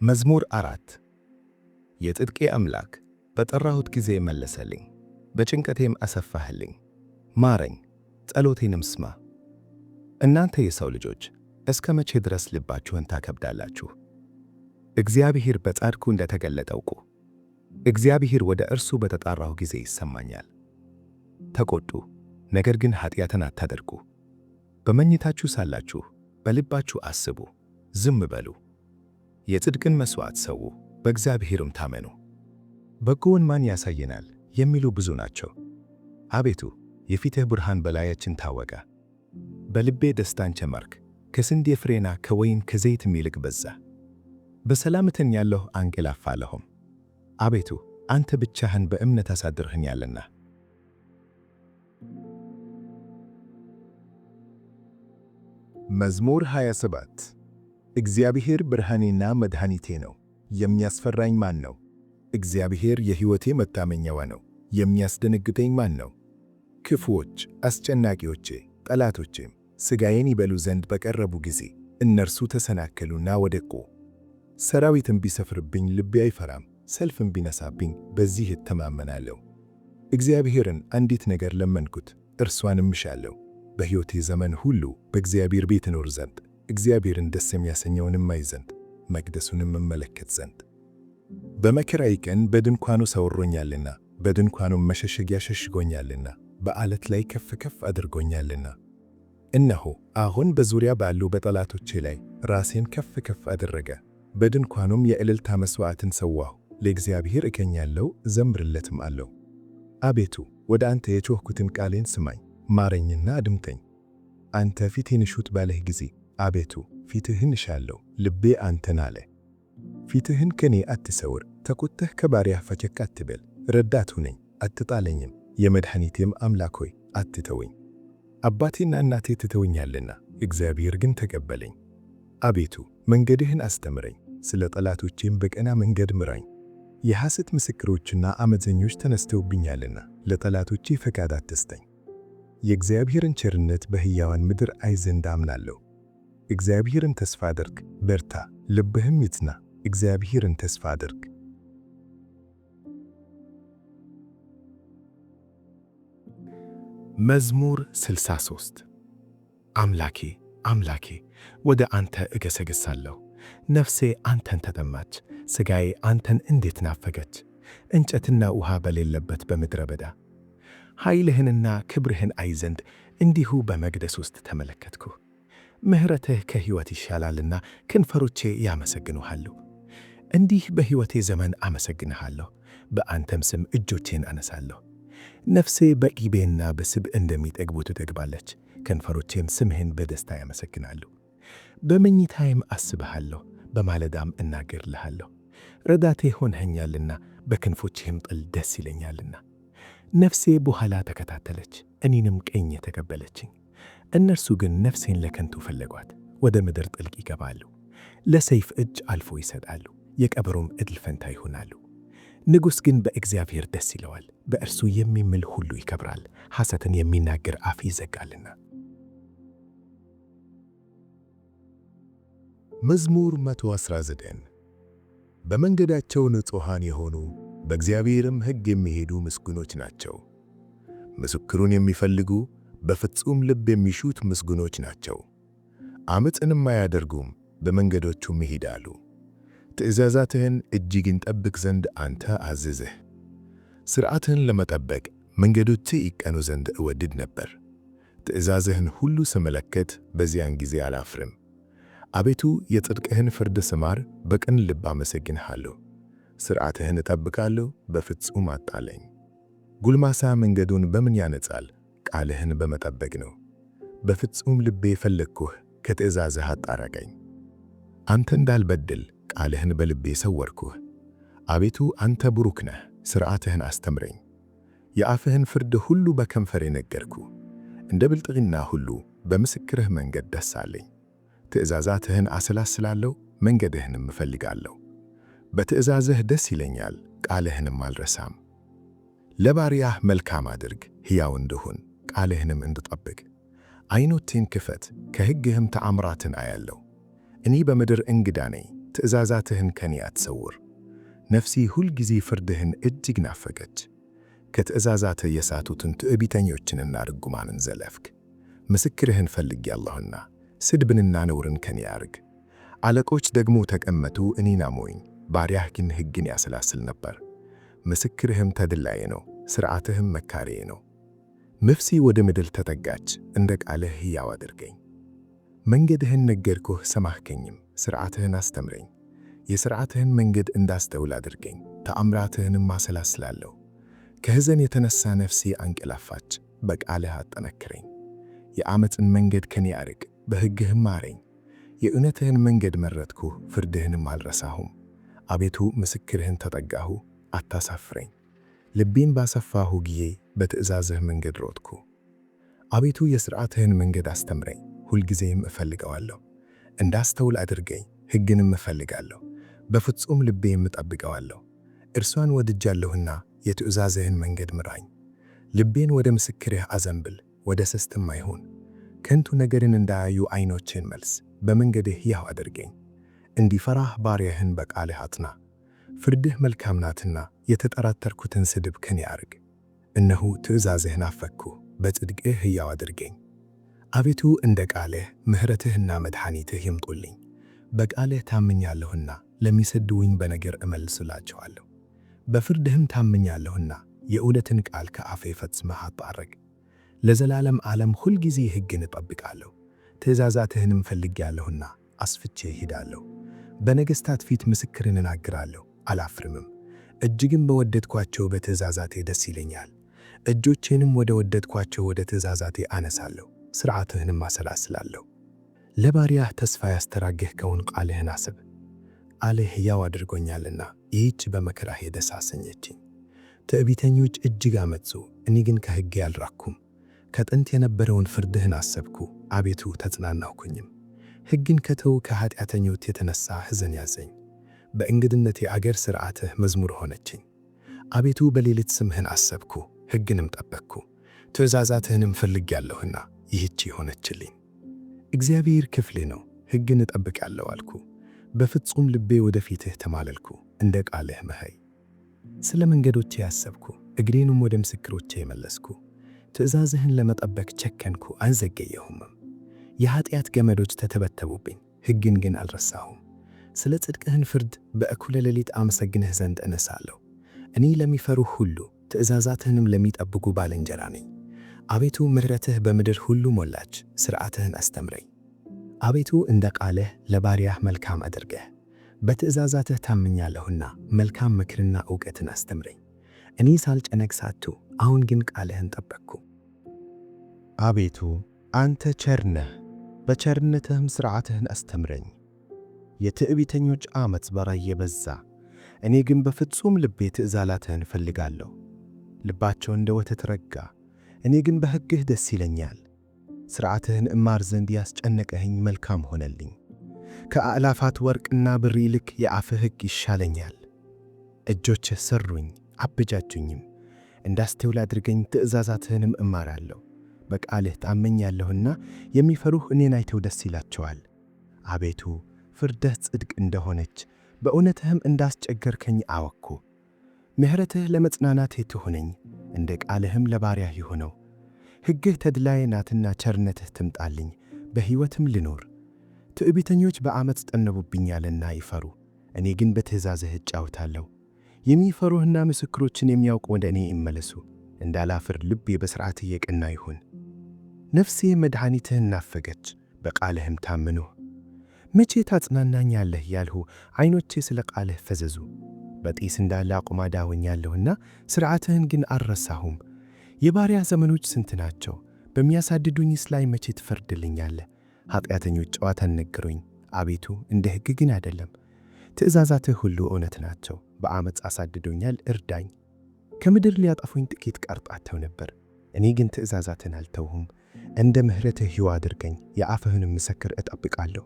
መዝሙር 4። የጽድቄ አምላክ በጠራሁት ጊዜ መለሰልኝ፣ በጭንቀቴም አሰፋህልኝ። ማረኝ፣ ጸሎቴንም ስማ። እናንተ የሰው ልጆች እስከ መቼ ድረስ ልባችሁን ታከብዳላችሁ? እግዚአብሔር በጻድቁ እንደ ተገለጠ እወቁ። እግዚአብሔር ወደ እርሱ በተጣራሁ ጊዜ ይሰማኛል። ተቈጡ፣ ነገር ግን ኃጢአትን አታደርጉ። በመኝታችሁ ሳላችሁ በልባችሁ አስቡ፣ ዝም በሉ። የጽድቅን መሥዋዕት ሠዉ፣ በእግዚአብሔርም ታመኑ። በጎውን ማን ያሳየናል የሚሉ ብዙ ናቸው። አቤቱ፣ የፊትህ ብርሃን በላያችን ታወቀ። በልቤ ደስታን ጨመርክ፣ ከስንዴ ፍሬና ከወይን ከዘይትም ይልቅ በዛ። በሰላም እተኛለሁ አንቀላፋለሁም። አቤቱ፣ አንተ ብቻህን በእምነት አሳድርኸኛልና። መዝሙር 27። እግዚአብሔር ብርሃኔና መድኃኒቴ ነው፣ የሚያስፈራኝ ማን ነው? እግዚአብሔር የሕይወቴ መታመኛዋ ነው፣ የሚያስደነግጠኝ ማን ነው? ክፉዎች አስጨናቂዎቼ፣ ጠላቶቼም ሥጋዬን ይበሉ ዘንድ በቀረቡ ጊዜ እነርሱ ተሰናከሉና ወደቁ። ሰራዊትም ቢሰፍርብኝ ልቤ አይፈራም፣ ሰልፍም ቢነሳብኝ በዚህ እተማመናለሁ። እግዚአብሔርን አንዲት ነገር ለመንኩት፣ እርሷንም እሻለሁ፣ በሕይወቴ ዘመን ሁሉ በእግዚአብሔር ቤት እኖር ዘንድ፣ እግዚአብሔርን ደስ የሚያሰኘውንም አይ ዘንድ፣ መቅደሱንም እመለከት ዘንድ። በመከራዬ ቀን በድንኳኑ ሰውሮኛልና፣ በድንኳኑም መሸሸጊያ ሸሽጎኛልና፣ በዓለት ላይ ከፍ ከፍ አድርጎኛልና። እነሆ አሁን በዙሪያ ባሉ በጠላቶቼ ላይ ራሴን ከፍ ከፍ አደረገ። በድንኳኑም የእልልታ መሥዋዕትን ሰዋሁ። ለእግዚአብሔር እቀኛለሁ እዘምርለትም አለው። አቤቱ፣ ወደ አንተ የጮኽኩትን ቃሌን ስማኝ፣ ማረኝና አድምጠኝ። አንተ ፊቴን እሹት ባለህ ጊዜ፣ አቤቱ፣ ፊትህን እሻለሁ፣ ልቤ አንተን አለ። ፊትህን ከኔ አትሰውር፣ ተቆጥተህ ከባሪያህ ፈቀቅ አትበል። ረዳት ሁነኝ፣ አትጣለኝም፣ የመድኃኒቴም አምላክ ሆይ አትተወኝ። አባቴና እናቴ ትተውኛልና እግዚአብሔር ግን ተቀበለኝ። አቤቱ፣ መንገድህን አስተምረኝ፣ ስለ ጠላቶቼም በቀና መንገድ ምራኝ። የሐሰት ምስክሮችና ዓመፀኞች ተነስተውብኛልና ለጠላቶቼ ፈቃድ አትስጠኝ። የእግዚአብሔርን ቸርነት በሕያዋን ምድር አይ ዘንድ አምናለሁ። እግዚአብሔርን ተስፋ አድርግ፣ በርታ፣ ልብህም ይጽና። እግዚአብሔርን ተስፋ አድርግ። መዝሙር 63። አምላኬ፣ አምላኬ፣ ወደ አንተ እገሰግሳለሁ። ነፍሴ አንተን ተጠማች፣ ሥጋዬ አንተን እንዴት ናፈቀች፣ እንጨትና ውሃ በሌለበት በምድረ በዳ። ኃይልህንና ክብርህን አይ ዘንድ እንዲሁ በመቅደስ ውስጥ ተመለከትኩህ። ምሕረትህ ከሕይወት ይሻላልና ከንፈሮቼ ያመሰግኑሃሉ። እንዲህ በሕይወቴ ዘመን አመሰግንሃለሁ፣ በአንተም ስም እጆቼን አነሳለሁ። ነፍሴ በቅቤና በስብ እንደሚጠግቡ ትጠግባለች፣ ከንፈሮቼም ስምህን በደስታ ያመሰግናሉ። በመኝታዬም አስብሃለሁ፣ በማለዳም እናገርልሃለሁ። ረዳቴ ሆነኸኛልና በክንፎችህም ጥል ደስ ይለኛልና። ነፍሴ በኋላ ተከታተለች፣ እኔንም ቀኝ ተቀበለችኝ። እነርሱ ግን ነፍሴን ለከንቱ ፈለጓት፣ ወደ ምድር ጥልቅ ይገባሉ። ለሰይፍ እጅ አልፎ ይሰጣሉ፣ የቀበሮም ዕድል ፈንታ ይሆናሉ። ንጉሥ ግን በእግዚአብሔር ደስ ይለዋል፣ በእርሱ የሚምል ሁሉ ይከብራል፣ ሐሰትን የሚናገር አፍ ይዘጋልና። መዝሙር 119። በመንገዳቸው ንጹሐን የሆኑ፣ በእግዚአብሔርም ሕግ የሚሄዱ ምስጉኖች ናቸው። ምስክሩን የሚፈልጉ፣ በፍጹም ልብ የሚሹት ምስጉኖች ናቸው። ዓመፅንም አያደርጉም፣ በመንገዶቹም ይሄዳሉ። ትእዛዛትህን እጅግ እንጠብቅ ዘንድ አንተ አዘዝህ። ሥርዓትህን ለመጠበቅ መንገዶችህ ይቀኑ ዘንድ እወድድ ነበር። ትእዛዝህን ሁሉ ስመለከት በዚያን ጊዜ አላፍርም። አቤቱ፣ የጽድቅህን ፍርድ ስማር፣ በቅን ልብ አመሰግንሃለሁ። ሥርዓትህን እጠብቃለሁ፣ በፍጹም አጣለኝ። ጉልማሳ መንገዱን በምን ያነጻል? ቃልህን በመጠበቅ ነው። በፍጹም ልቤ ፈለግኩህ፣ ከትእዛዝህ አታራቀኝ። አንተ እንዳልበድል ቃልህን በልቤ ሰወርኩህ። አቤቱ፣ አንተ ቡሩክ ነህ፣ ሥርዓትህን አስተምረኝ። የአፍህን ፍርድ ሁሉ በከንፈሬ ነገርኩ። እንደ ብልጥግና ሁሉ በምስክርህ መንገድ ደስ አለኝ። ትእዛዛትህን አሰላስላለሁ፣ መንገድህንም እፈልጋለሁ። በትእዛዝህ ደስ ይለኛል፣ ቃልህንም አልረሳም። ለባሪያህ መልካም አድርግ፣ ሕያው እንድሁን፣ ቃልህንም እንድጠብቅ። ዓይኖቼን ክፈት፣ ከሕግህም ተአምራትን አያለሁ። እኔ በምድር እንግዳ ነኝ፣ ትእዛዛትህን ከኔ አትሰውር። ነፍሴ ሁልጊዜ ፍርድህን እጅግ ናፈቀች። ከትእዛዛትህ የሳቱትን ትዕቢተኞችንና ርጉማንን ዘለፍክ። ምስክርህን ፈልጌአለሁና ስድብንና ነውርን ከኔ አርቅ። አለቆች ደግሞ ተቀመጡ እኔን አሙኝ፣ ባሪያህ ግን ሕግን ያሰላስል ነበር። ምስክርህም ተድላዬ ነው፣ ሥርዓትህም መካሪዬ ነው። ነፍሴ ወደ ምድር ተጠጋች፣ እንደ ቃልህ ሕያው አድርገኝ። መንገድህን ነገርኩህ ሰማህከኝም፣ ሥርዓትህን አስተምረኝ። የሥርዓትህን መንገድ እንዳስተውል አድርገኝ፣ ተአምራትህንም አሰላስላለሁ። ከሕዘን የተነሣ ነፍሴ አንቀላፋች፣ በቃልህ አጠነክረኝ። የዓመፅን መንገድ ከኔ አርቅ፣ በሕግህም ማረኝ። የእውነትህን መንገድ መረጥኩ፣ ፍርድህንም አልረሳሁም። አቤቱ ምስክርህን ተጠጋሁ፣ አታሳፍረኝ። ልቤን ባሰፋሁ ጊዜ በትእዛዝህ መንገድ ሮጥኩ። አቤቱ የሥርዓትህን መንገድ አስተምረኝ፣ ሁልጊዜም እፈልገዋለሁ። እንዳስተውል አድርገኝ፣ ሕግንም እፈልጋለሁ። በፍጹም ልቤም እጠብቀዋለሁ። እርሷን ወድጃለሁና የትእዛዝህን መንገድ ምራኝ። ልቤን ወደ ምስክርህ አዘንብል፣ ወደ ስስትም አይሁን። ከንቱ ነገርን እንዳያዩ ዓይኖቼን መልስ፣ በመንገድህ ሕያው አድርገኝ። እንዲፈራህ ባሪያህን በቃልህ አጽና። ፍርድህ መልካም ናትና የተጠራጠርኩትን ስድብ ከኔ አርቅ። እነሆ ትእዛዝህ ናፈቅሁ፣ በጽድቅህ ሕያው አድርገኝ። አቤቱ እንደ ቃልህ ምሕረትህና መድኃኒትህ ይምጡልኝ። በቃልህ ታምኛለሁና ለሚሰድቡኝ በነገር እመልስላቸዋለሁ። በፍርድህም ታምኛለሁና የእውነትን ቃል ከአፌ ፈጽመህ አታርቅ። ለዘላለም ዓለም ሁልጊዜ ሕግን እጠብቃለሁ። ትእዛዛትህንም ፈልጌአለሁና አስፍቼ እሄዳለሁ። በነገሥታት ፊት ምስክርን እናገራለሁ አላፍርምም። እጅግም በወደድኳቸው በትእዛዛቴ ደስ ይለኛል። እጆቼንም ወደ ወደድኳቸው ወደ ትእዛዛቴ አነሳለሁ፣ ሥርዓትህንም አሰላስላለሁ። ለባሪያህ ተስፋ ያስተራገህከውን ቃልህን አስብ። ቃልህ ሕያው አድርጎኛልና ይህች በመከራህ ደስ አሰኘችኝ። ትዕቢተኞች እጅግ አመፁ፣ እኔ ግን ከሕግህ አልራቅኩም። ከጥንት የነበረውን ፍርድህን አሰብኩ፣ አቤቱ ተጽናናሁኝም። ሕግን ከተዉ ከኃጢአተኞች የተነሣ ሐዘን ያዘኝ። በእንግድነቴ አገር ሥርዓትህ መዝሙር ሆነችኝ። አቤቱ በሌሊት ስምህን አሰብኩ፣ ሕግንም ጠበቅኩ። ትእዛዛትህንም ፈልጌአለሁና ይህች ሆነችልኝ። እግዚአብሔር ክፍሌ ነው፣ ሕግን እጠብቃለሁ አልኩ። በፍጹም ልቤ ወደ ፊትህ ተማለልኩ፣ እንደ ቃልህ መኸኝ። ስለ መንገዶቼ አሰብኩ፣ እግሬንም ወደ ምስክሮቼ መለስኩ። ትእዛዝህን ለመጠበቅ ቸከንኩ፣ አልዘገየሁምም። የኃጢአት ገመዶች ተተበተቡብኝ፣ ሕግን ግን አልረሳሁም። ስለ ጽድቅህን ፍርድ በእኩለ ሌሊት አመሰግንህ ዘንድ እነሣለሁ። እኔ ለሚፈሩህ ሁሉ ትእዛዛትህንም ለሚጠብቁ ባልንጀራ ነኝ። አቤቱ ምሕረትህ በምድር ሁሉ ሞላች፣ ሥርዓትህን አስተምረኝ። አቤቱ እንደ ቃልህ ለባሪያህ መልካም አድርገህ፣ በትእዛዛትህ ታምኛለሁና መልካም ምክርና ዕውቀትን አስተምረኝ። እኔ ሳልጨነቅ ሳትሁ፣ አሁን ግን ቃልህን ጠበቅኩ። አቤቱ አንተ ቸር ነህ፣ በቸርነትህም ሥርዓትህን አስተምረኝ። የትዕቢተኞች ዓመፅ በራእየ በዛ፣ እኔ ግን በፍጹም ልቤ ትእዛዛትህን እፈልጋለሁ። ልባቸው እንደ ወተት ረጋ፣ እኔ ግን በሕግህ ደስ ይለኛል። ሥርዓትህን እማር ዘንድ ያስጨነቀኸኝ መልካም ሆነልኝ። ከአእላፋት ወርቅና ብር ይልቅ የአፍህ ሕግ ይሻለኛል። እጆችህ ሠሩኝ አበጃጁኝም፣ እንዳስተውል አድርገኝ፣ ትእዛዛትህንም እማራለሁ። በቃልህ ታምኛለሁና የሚፈሩህ እኔን አይተው ደስ ይላቸዋል። አቤቱ ፍርድህ ጽድቅ እንደሆነች በእውነትህም እንዳስቸገርከኝ አወቅሁ። ምሕረትህ ለመጽናናቴ ትሁነኝ፣ እንደ ቃልህም ለባሪያህ ይሁነው። ሕግህ ተድላዬ ናትና ቸርነትህ ትምጣልኝ፣ በሕይወትም ልኖር። ትዕቢተኞች በዓመፅ ጠነቡብኛልና ይፈሩ፣ እኔ ግን በትእዛዝህ እጫወታለሁ። የሚፈሩህና ምስክሮችን የሚያውቁ ወደ እኔ ይመለሱ፣ እንዳላፍር ልቤ በሥርዓትህ የቀና ይሁን። ነፍሴ መድኃኒትህን ናፈገች፣ በቃልህም ታመንሁ። መቼ ታጽናናኛለህ ያልሁ ዐይኖቼ ስለ ቃልህ ፈዘዙ። በጢስ እንዳለ አቁማዳ ሆኛለሁና ሥርዓትህን ግን አልረሳሁም። የባሪያህ ዘመኖች ስንት ናቸው? በሚያሳድዱኝስ ላይ መቼ ትፈርድልኛለህ? ኃጢአተኞች ጨዋታን ነገሩኝ፣ አቤቱ እንደ ሕግህ ግን አይደለም። ትእዛዛትህ ሁሉ እውነት ናቸው። በዓመፅ አሳድዶኛል፣ እርዳኝ። ከምድር ሊያጠፉኝ ጥቂት ቀርቷቸው ነበር፣ እኔ ግን ትእዛዛትህን አልተውሁም። እንደ ምሕረትህ ሕያው አድርገኝ፣ የአፍህንም ምስክር እጠብቃለሁ።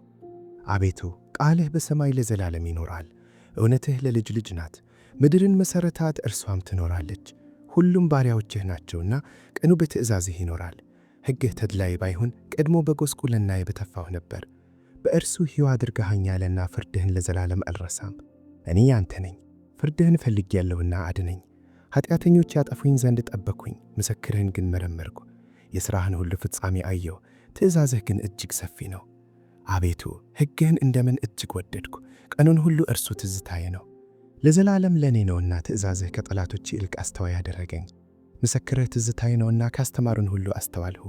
አቤቱ ቃልህ በሰማይ ለዘላለም ይኖራል፣ እውነትህ ለልጅ ልጅ ናት። ምድርን መሠረታት፣ እርሷም ትኖራለች። ሁሉም ባሪያዎችህ ናቸውና ቀኑ በትእዛዝህ ይኖራል። ሕግህ ተድላዬ ባይሆን ቀድሞ በጎስቁልናዬ በተፋሁ ነበር። በእርሱ ሕያው አድርገኸኛልና ፍርድህን ለዘላለም አልረሳም። እኔ ያንተ ነኝ፣ ፍርድህን ፈልጌአለሁና አድነኝ። ኃጢአተኞች ያጠፉኝ ዘንድ ጠበቅሁኝ፣ ምስክርህን ግን መረመርኩ። የሥራህን ሁሉ ፍጻሜ አየሁ፣ ትእዛዝህ ግን እጅግ ሰፊ ነው። አቤቱ ሕግህን እንደምን እጅግ ወደድኩ! ቀኑን ሁሉ እርሱ ትዝታዬ ነው። ለዘላለም ለእኔ ነውና ትእዛዝህ ከጠላቶች ይልቅ አስተዋይ አደረገኝ። ምስክርህ ትዝታዬ ነውና ካስተማሩን ሁሉ አስተዋልሁ።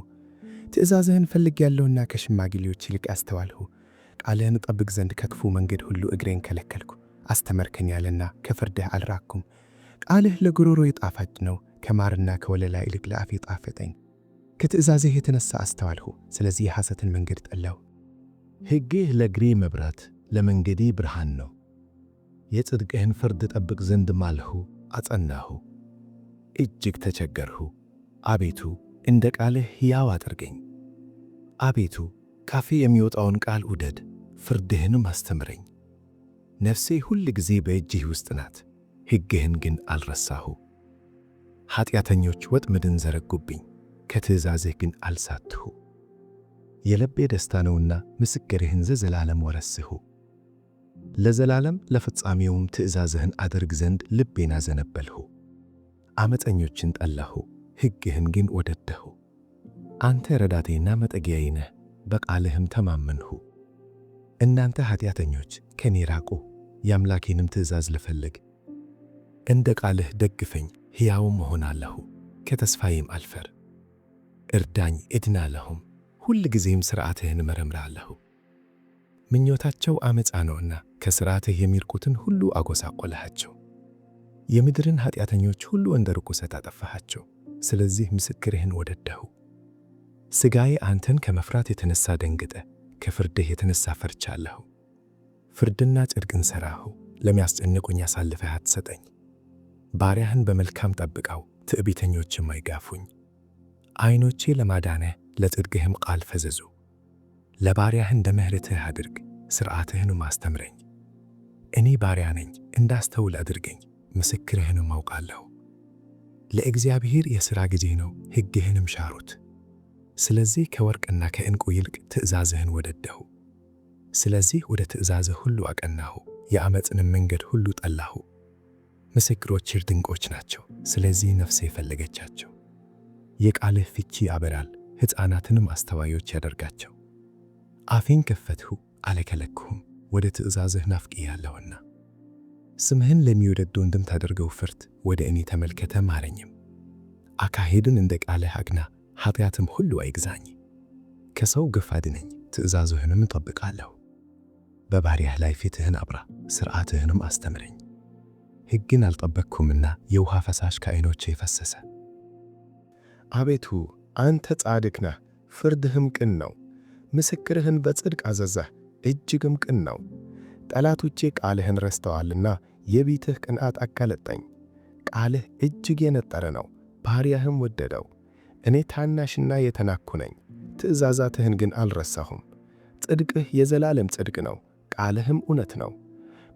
ትእዛዝህን ፈልጌአለሁና ከሽማግሌዎች ይልቅ አስተዋልሁ። ቃልህን እጠብቅ ዘንድ ከክፉ መንገድ ሁሉ እግሬን ከለከልኩ። አስተመርከኛልና ከፍርድህ አልራቅኩም። ቃልህ ለጉሮሮዬ ጣፋጭ ነው፣ ከማርና ከወለላ ይልቅ ለአፌ ጣፈጠኝ። ከትእዛዝህ የተነሣ አስተዋልሁ፣ ስለዚህ የሐሰትን መንገድ ጠላሁ። ሕግህ ለእግሬ መብራት ለመንገዴ ብርሃን ነው። የጽድቅህን ፍርድ እጠብቅ ዘንድ ማልሁ አጸናሁ። እጅግ ተቸገርሁ፣ አቤቱ እንደ ቃልህ ሕያው አድርገኝ። አቤቱ ካፌ የሚወጣውን ቃል ውደድ፣ ፍርድህንም አስተምረኝ። ነፍሴ ሁል ጊዜ በእጅህ ውስጥ ናት፣ ሕግህን ግን አልረሳሁ። ኃጢአተኞች ወጥመድን ዘረጉብኝ፣ ከትእዛዝህ ግን አልሳትሁ። የልቤ ደስታ ነውና ምስክርህን ዘዘላለም ወረስሁ። ለዘላለም ለፍጻሜውም ትእዛዝህን አደርግ ዘንድ ልቤን አዘነበልሁ። ዓመፀኞችን ጠላሁ፣ ሕግህን ግን ወደድሁ። አንተ ረዳቴና መጠጊያዬ ነህ፣ በቃልህም ተማመንሁ። እናንተ ኃጢአተኞች ከኔ ራቁ፣ የአምላኬንም ትእዛዝ ልፈልግ። እንደ ቃልህ ደግፈኝ፣ ሕያውም እሆናለሁ፣ ከተስፋዬም አልፈር። እርዳኝ እድናለሁም፣ ሁል ጊዜም ሥርዓትህን እመረምራለሁ። ምኞታቸው ዓመፃ ነውና ከሥርዓትህ የሚርቁትን ሁሉ አጎሳቆልሃቸው። የምድርን ኃጢአተኞች ሁሉ እንደ ርኩሰት አጠፋሃቸው። ስለዚህ ምስክርህን ወደድሁ። ሥጋዬ አንተን ከመፍራት የተነሣ ደንግጠ፣ ከፍርድህ የተነሣ ፈርቻለሁ። ፍርድና ጽድቅን ሠራሁ፣ ለሚያስጨንቁኝ አሳልፈህ አትሰጠኝ። ባሪያህን በመልካም ጠብቀው፣ ትዕቢተኞችም አይጋፉኝ። ዐይኖቼ ለማዳንህ ለጽድቅህም ቃል ፈዘዙ። ለባሪያህ እንደ ምሕረትህ አድርግ፣ ሥርዓትህንም አስተምረኝ። እኔ ባሪያ ነኝ፣ እንዳስተውል አድርገኝ፣ ምስክርህንም አውቃለሁ። ለእግዚአብሔር የሥራ ጊዜ ነው፣ ሕግህንም ሻሩት። ስለዚህ ከወርቅና ከዕንቁ ይልቅ ትእዛዝህን ወደድሁ። ስለዚህ ወደ ትእዛዝህ ሁሉ አቀናሁ፣ የዓመፅንም መንገድ ሁሉ ጠላሁ። ምስክሮችህ ድንቆች ናቸው፣ ስለዚህ ነፍሴ ፈለገቻቸው። የቃልህ ፍቺ ያበራል፣ ሕፃናትንም አስተዋዮች ያደርጋቸው። አፌን ከፈትሁ አልከለከልሁም፣ ወደ ትእዛዝህ ናፍቄአለሁና። ስምህን ለሚወደዱ እንደምታደርገው ፍርድ ወደ እኔ ተመልከተ ማረኝም። አካሄድን እንደ ቃልህ አቅና፣ ኃጢአትም ሁሉ አይግዛኝ። ከሰው ግፍ አድነኝ፣ ትእዛዝህንም እጠብቃለሁ። በባሪያህ ላይ ፊትህን አብራ፣ ሥርዓትህንም አስተምረኝ። ሕግን አልጠበቅሁምና የውሃ ፈሳሽ ከዓይኖቼ ፈሰሰ። አቤቱ አንተ ጻድቅ ነህ፣ ፍርድህም ቅን ነው። ምስክርህን በጽድቅ አዘዘህ፣ እጅግም ቅን ነው። ጠላቶቼ ቃልህን ረስተዋልና የቤትህ ቅንዓት አጋለጠኝ። ቃልህ እጅግ የነጠረ ነው፣ ባሪያህም ወደደው። እኔ ታናሽና የተናቅሁ ነኝ፣ ትእዛዛትህን ግን አልረሳሁም። ጽድቅህ የዘላለም ጽድቅ ነው፣ ቃልህም እውነት ነው።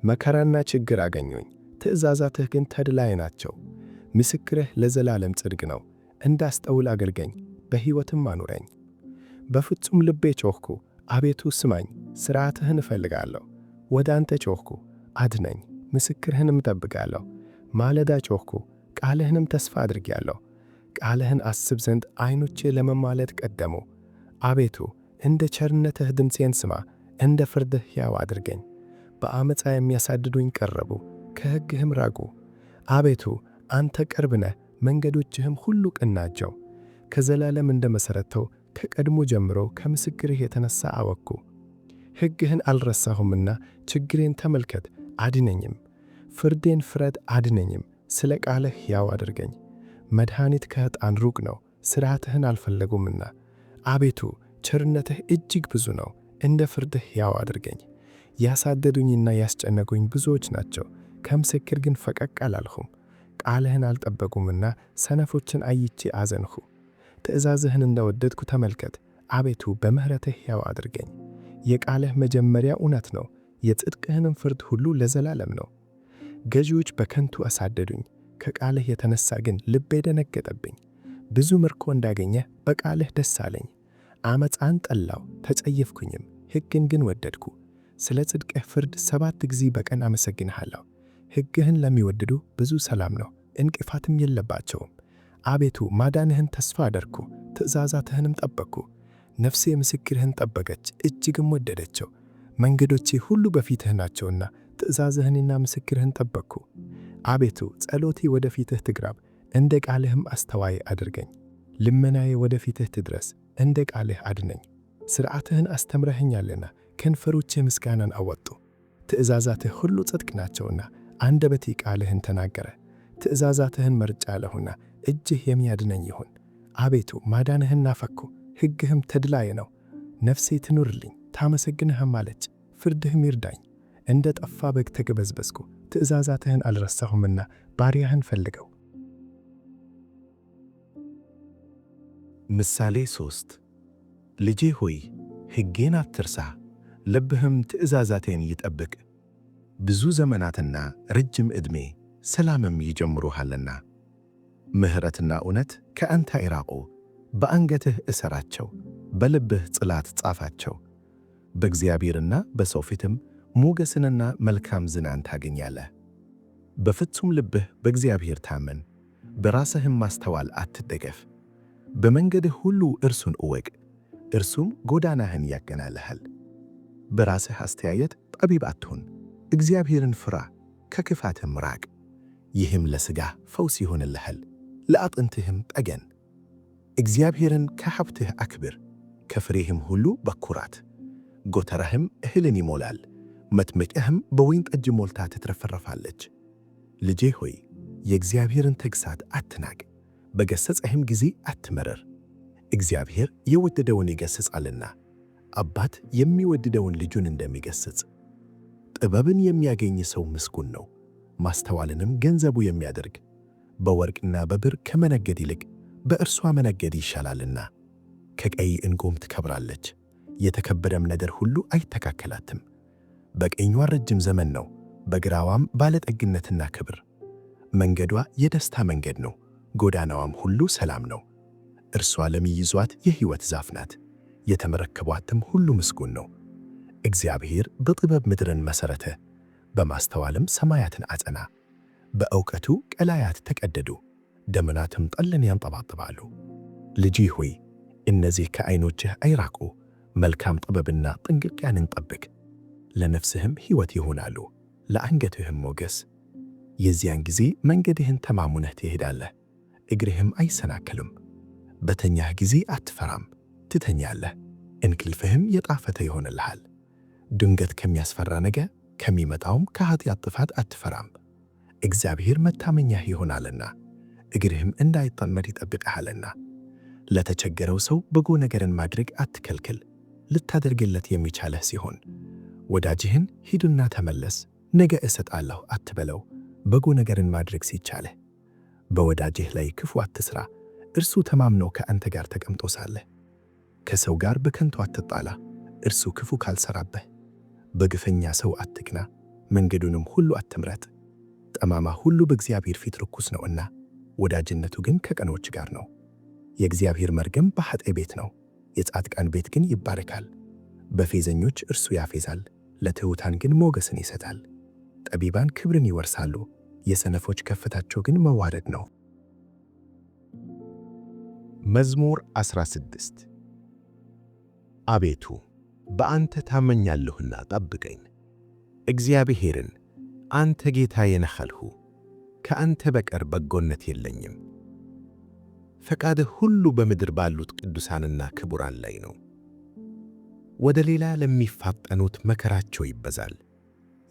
መከራና ችግር አገኙኝ፣ ትእዛዛትህ ግን ተድላዬ ናቸው። ምስክርህ ለዘላለም ጽድቅ ነው፣ እንዳስተውል አድርገኝ፣ በሕይወትም አኑረኝ። በፍጹም ልቤ ጮኽኩ፣ አቤቱ ስማኝ፣ ሥርዓትህን እፈልጋለሁ። ወደ አንተ ጮኽኩ፣ አድነኝ፣ ምስክርህንም እጠብቃለሁ። ማለዳ ጮኽኩ፣ ቃልህንም ተስፋ አድርጌአለሁ። ቃልህን አስብ ዘንድ ዐይኖቼ ለመማለድ ቀደሙ። አቤቱ እንደ ቸርነትህ ድምፄን ስማ፣ እንደ ፍርድህ ሕያው አድርገኝ። በዓመፃ የሚያሳድዱኝ ቀረቡ፣ ከሕግህም ራቁ። አቤቱ አንተ ቅርብ ነህ፣ መንገዶችህም ሁሉ ቅን ናቸው። ከዘላለም እንደ መሠረተው ከቀድሞ ጀምሮ ከምስክርህ የተነሣ አወቅኩ። ሕግህን አልረሳሁምና ችግሬን ተመልከት አድነኝም። ፍርዴን ፍረድ አድነኝም። ስለ ቃልህ ሕያው አድርገኝ። መድኃኒት ከዕጣን ሩቅ ነው፣ ሥርዓትህን አልፈለጉምና። አቤቱ ቸርነትህ እጅግ ብዙ ነው፣ እንደ ፍርድህ ሕያው አድርገኝ። ያሳደዱኝና ያስጨነቁኝ ብዙዎች ናቸው፣ ከምስክር ግን ፈቀቅ አላልሁም። ቃልህን አልጠበቁምና ሰነፎችን አይቼ አዘንሁ። ትእዛዝህን እንደወደድኩ ተመልከት፣ አቤቱ በምሕረትህ ሕያው አድርገኝ። የቃልህ መጀመሪያ እውነት ነው፣ የጽድቅህንም ፍርድ ሁሉ ለዘላለም ነው። ገዢዎች በከንቱ አሳደዱኝ፣ ከቃልህ የተነሣ ግን ልቤ ደነገጠብኝ። ብዙ ምርኮ እንዳገኘ በቃልህ ደስ አለኝ። ዓመፃን ጠላሁ ተጸየፍኩኝም፣ ሕግን ግን ወደድኩ። ስለ ጽድቅህ ፍርድ 7 ጊዜ በቀን አመሰግንሃለሁ። ሕግህን ለሚወድዱ ብዙ ሰላም ነው፣ እንቅፋትም የለባቸውም። አቤቱ ማዳንህን ተስፋ አደርኩ፣ ትእዛዛትህንም ጠበቅኩ። ነፍሴ ምስክርህን ጠበቀች፣ እጅግም ወደደችው። መንገዶቼ ሁሉ በፊትህ ናቸውና ትእዛዝህንና ምስክርህን ጠበቅኩ። አቤቱ ጸሎቴ ወደ ፊትህ ትቅረብ፣ እንደ ቃልህም አስተዋይ አድርገኝ። ልመናዬ ወደ ፊትህ ትድረስ፣ እንደ ቃልህ አድነኝ። ሥርዓትህን አስተምረኸኛልና ከንፈሮቼ ምስጋናን አወጡ። ትእዛዛትህ ሁሉ ጽድቅ ናቸውና አንደበቴ ቃልህን ተናገረ። ትእዛዛትህን መርጫለሁና እጅህ የሚያድነኝ ይሁን። አቤቱ ማዳንህን ናፈቅሁ፣ ሕግህም ተድላዬ ነው። ነፍሴ ትኑርልኝ ታመሰግንህም አለች፣ ፍርድህም ይርዳኝ። እንደ ጠፋ በግ ተቅበዝበዝኩ፣ ትእዛዛትህን አልረሳሁምና ባሪያህን ፈልገው። ምሳሌ 3 ልጄ ሆይ ሕጌን አትርሳ፣ ልብህም ትእዛዛቴን ይጠብቅ። ብዙ ዘመናትና ረጅም ዕድሜ ሰላምም ይጀምሩሃልና። ምሕረትና እውነት ከአንተ አይራቁ። በአንገትህ እሰራቸው፣ በልብህ ጽላት ጻፋቸው። በእግዚአብሔርና በሰው ፊትም ሞገስንና መልካም ዝናን ታገኛለህ። በፍጹም ልብህ በእግዚአብሔር ታመን፣ በራስህም ማስተዋል አትደገፍ። በመንገድህ ሁሉ እርሱን እወቅ፣ እርሱም ጎዳናህን ያቀናልሃል። በራስህ አስተያየት ጠቢብ አትሁን፣ እግዚአብሔርን ፍራ፣ ከክፋትም ራቅ። ይህም ለሥጋህ ፈውስ ይሆንልሃል፣ ለአጥንትህም ጠገን። እግዚአብሔርን ከሀብትህ አክብር፣ ከፍሬህም ሁሉ በኩራት። ጎተራህም እህልን ይሞላል፣ መጥመቂያህም በወይን ጠጅ ሞልታ ትትረፈረፋለች። ልጄ ሆይ የእግዚአብሔርን ተግሣጽ አትናቅ፣ በገሠጸህም ጊዜ አትመረር። እግዚአብሔር የወደደውን ይገሥጻልና፣ አባት የሚወድደውን ልጁን እንደሚገሥጽ። ጥበብን የሚያገኝ ሰው ምስጉን ነው፣ ማስተዋልንም ገንዘቡ የሚያደርግ። በወርቅና በብር ከመነገድ ይልቅ በእርሷ መነገድ ይሻላልና። ከቀይ ዕንቁም ትከብራለች፣ የተከበረም ነገር ሁሉ አይተካከላትም። በቀኟ ረጅም ዘመን ነው፣ በግራዋም ባለጠግነትና ክብር። መንገዷ የደስታ መንገድ ነው፣ ጎዳናዋም ሁሉ ሰላም ነው። እርሷ ለሚይዟት የሕይወት ዛፍ ናት፣ የተመረከቧትም ሁሉ ምስጉን ነው። እግዚአብሔር በጥበብ ምድርን መሠረተ፣ በማስተዋልም ሰማያትን አጸና። በእውቀቱ ቀላያት ተቀደዱ፣ ደመናትም ጠልን ያንጠባጥባሉ። ልጄ ሆይ እነዚህ ከዐይኖችህ አይራቁ፣ መልካም ጥበብና ጥንቅቅያንን ጠብቅ። ለነፍስህም ሕይወት ይሆናሉ፣ ለአንገትህም ሞገስ። የዚያን ጊዜ መንገድህን ተማሙነህ ትሄዳለህ፣ እግርህም አይሰናከልም። በተኛህ ጊዜ አትፈራም፣ ትተኛለህ፣ እንቅልፍህም የጣፈተ ይሆንልሃል። ድንገት ከሚያስፈራ ነገር ከሚመጣውም ከኃጢአት ጥፋት አትፈራም። እግዚአብሔር መታመኛህ ይሆናልና እግርህም እንዳይጠመድ ይጠብቅሃልና። ለተቸገረው ሰው በጎ ነገርን ማድረግ አትከልክል፣ ልታደርግለት የሚቻለህ ሲሆን። ወዳጅህን ሂድና ተመለስ፣ ነገ እሰጣለሁ አትበለው፣ በጎ ነገርን ማድረግ ሲቻልህ። በወዳጅህ ላይ ክፉ አትሥራ፣ እርሱ ተማምኖ ከአንተ ጋር ተቀምጦ ሳለ። ከሰው ጋር በከንቱ አትጣላ፣ እርሱ ክፉ ካልሠራብህ። በግፈኛ ሰው አትቅና፣ መንገዱንም ሁሉ አትምረጥ። ጠማማ ሁሉ በእግዚአብሔር ፊት ርኩስ ነውና፣ ወዳጅነቱ ግን ከቀኖች ጋር ነው። የእግዚአብሔር መርገም በኃጥእ ቤት ነው፣ የጻድቃን ቤት ግን ይባረካል። በፌዘኞች እርሱ ያፌዛል፣ ለትሑታን ግን ሞገስን ይሰጣል። ጠቢባን ክብርን ይወርሳሉ፣ የሰነፎች ከፍታቸው ግን መዋረድ ነው። መዝሙር 16። አቤቱ በአንተ ታመኛለሁና ጠብቀኝ። እግዚአብሔርን አንተ ጌታዬ ነህ አልሁ፣ ከአንተ በቀር በጎነት የለኝም። ፈቃድህ ሁሉ በምድር ባሉት ቅዱሳንና ክቡራን ላይ ነው። ወደ ሌላ ለሚፋጠኑት መከራቸው ይበዛል።